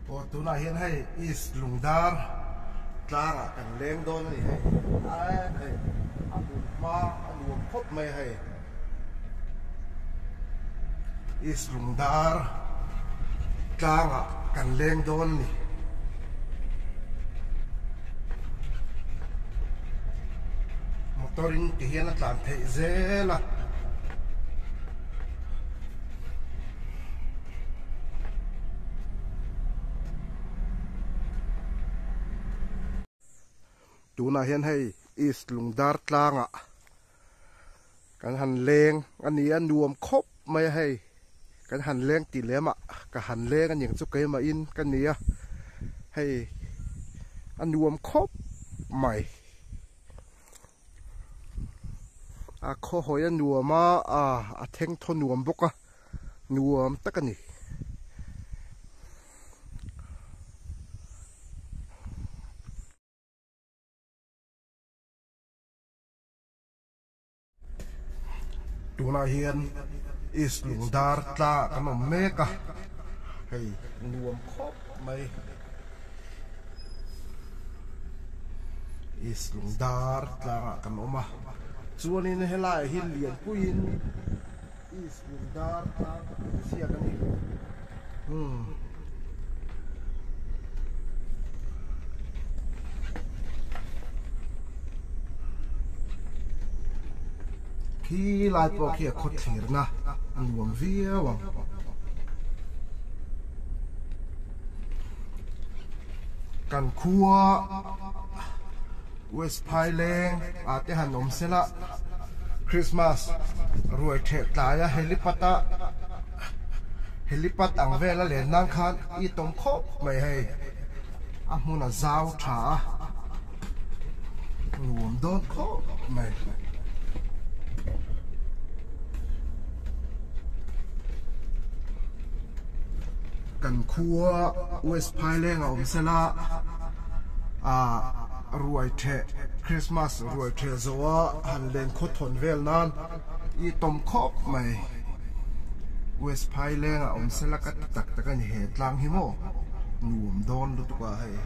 Aw tunah hian hei East Lungdar tlangah kan leng dawn a ni hei hei a hmun hma a nuam khawp mai hei East Lungdar tlangah kan leng dawn a ni. Motor in ti hian a tlan theih zel a. Tunah hian hei East Lungdar tlangah kan han leng a ni a nuam khawp mai a hei kan han leng tih lem ah ka han leng a niang chu keimah in ka ni a hei a nuam khawp mai. A khaw hawi a nuam a a thleng thaw nuam bawk a nuam tak a ni. Tunah hian East Lungdar tla kan awm mek a hei nuam khawp mai East Lungdar tlangah kan awm a chuanin helaiah hi lianpuiin East Lungdar tlang ziak a ni umm. Khi lai pawh khi a khaw thlirna a nuam viau ang. Kan khua West Phaileng ah te han awm sela Christmas ruai theh tlaia helipad a helipad ang vela len nan khan i tawm khawp mai hei a hmun a zau tha a nuam dawn khawp mai. Kan khua West Phaileng a awm sela ah ruai theh Christmas ruai theh zawh a han len khaw thawn vel nan i tawm khawp mai West Phaileng a awm sela ka ti tak tak a ni he tlang hi maw nuam dawn lutuk a hei.